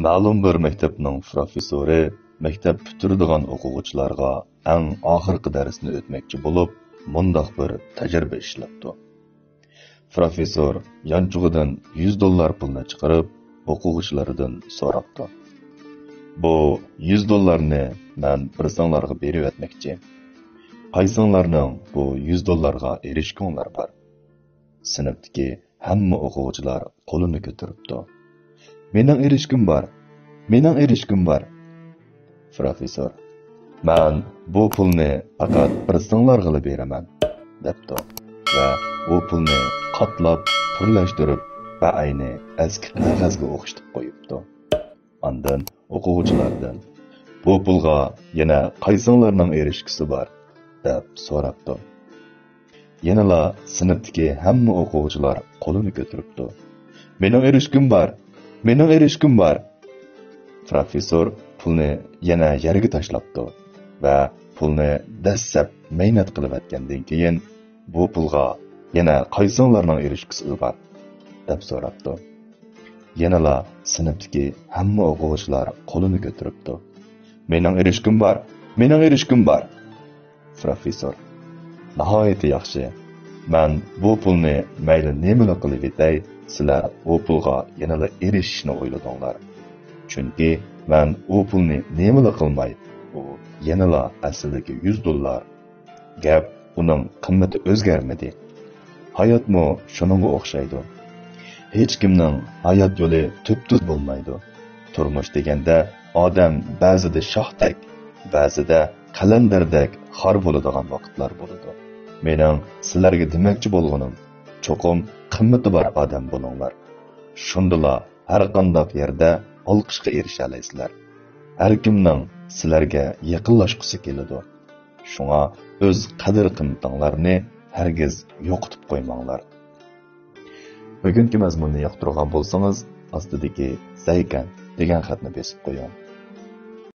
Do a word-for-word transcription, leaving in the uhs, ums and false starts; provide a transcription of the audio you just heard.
مەلۇم بىر مەكتەپنىڭ پروفېسسورى مەكتەپ پۈتتۈرىدىغان ئوقۇغۇچىلارغا ئەڭ ئاخىرقى دەرسنى ئۆتمەكچى بولۇپ، مۇنداق بىر تەجرىبە ئىشلەپتۇ. پروفېسسور يانچۇقىدىن يۈز دوللار پۇلنى چىقىرىپ، ئوقۇغۇچىلىرىدىن سوراپتۇ: «بۇ يۈز دوللارنى مەن بىرسىڭلارغا بېرىۋەتمەكچى. قايسىڭلارنىڭ بۇ يۈز دوللارغا ئېرىشكۈڭلار بار؟» سىنىپتىكى ھەممە ئوقۇغۇچىلار قولىنى كۆتۈرۈپتۇ. «مېنىڭ ئېرىشكۈم بار! مېنىڭ ئېرىشكۈم بار!» پروفېسسور: «مەن بۇ پۇلنى پەقەت بىرسىڭلارغىلا بېرىمەن» دەپتۇ ۋە ئۇ پۇلنى قاتلاپ، پۈرلەشتۈرۈپ، بەئەينى ئەسكى قەغەزگە ئوخشىتىپ قويۇپتۇ. ئاندىن ئوقۇغۇچىلاردىن: «بۇ پۇلغا يەنە قايسىڭلارنىڭ ئېرىشكۈسى بار؟» دەپ سوراپتۇ. يەنىلا سىنىپتىكى ھەممە ئوقۇغۇچىلار قولىنى كۆتۈرۈپتۇ. «مېنىڭ ئېرىشكۈم بار! مېنىڭ ئېرىشكۈم بار!» پروفېسسور پۇلنى يەنە يەرگە تاشلاپتۇ ۋە پۇلنى دەسسەپ مەينەت قىلىۋەتكەندىن كېيىن: «بۇ پۇلغا يەنە قايسىڭلارنىڭ ئېرىشكۈسى بار؟» دەپ سوراپتۇ. يەنىلا سىنىپتىكى ھەممە ئوقۇغۇچىلار قولىنى كۆتۈرۈپتۇ. «مېنىڭ ئېرىشكۈم بار! مېنىڭ ئېرىشكۈم بار!» پروفېسسور: «ناھايىتى ياخشى. مەن بۇ پۇلنى مەيلى نېمىلا قىلىۋېتەي، سىلەر ئۇ پۇلغا يەنىلا ئېرىشىشنى ئويلىدىڭلار. چۈنكى مەن ئۇ پۇلنى نېمىلا قىلماي، ئۇ يەنىلا ئەسلىدىكى يۈز دوللار. گەپ ئۇنىڭ قىممىتى ئۆزگەرمىدى. ھاياتمۇ شۇنىڭغا ئوخشايدۇ. ھېچكىمنىڭ ھايات يولى تۈپتۈز بولمايدۇ. تۇرمۇش دېگەندە ئادەم بەزىدە شاختەك، بەزىدە قەلەندەردەك خار بولىدىغان ۋاقىتلار بولىدۇ. مېنىڭ سىلەرگە دېمەكچى بولغىنىم، چوقۇم قىممىتى بار ئادەم بولۇڭلار. شۇندىلا ھەرقانداق يەردە ئالقىشقا ئېرىشەلەيسىلەر. ھەركىمنىڭ سىلەرگە يېقىنلاشقۇسى كېلىدۇ. شۇڭا ئۆز قەدىر-قىممىتىڭلارنى ھەرگىز يوقىتىپ قويماڭلار.» بۈگۈنكى مەزمۇننى ياقتۇرغان بولسىڭىز، ئاستىدىكى «زەيكەن» دېگەن خەتنى بېسىپ قويۇڭ.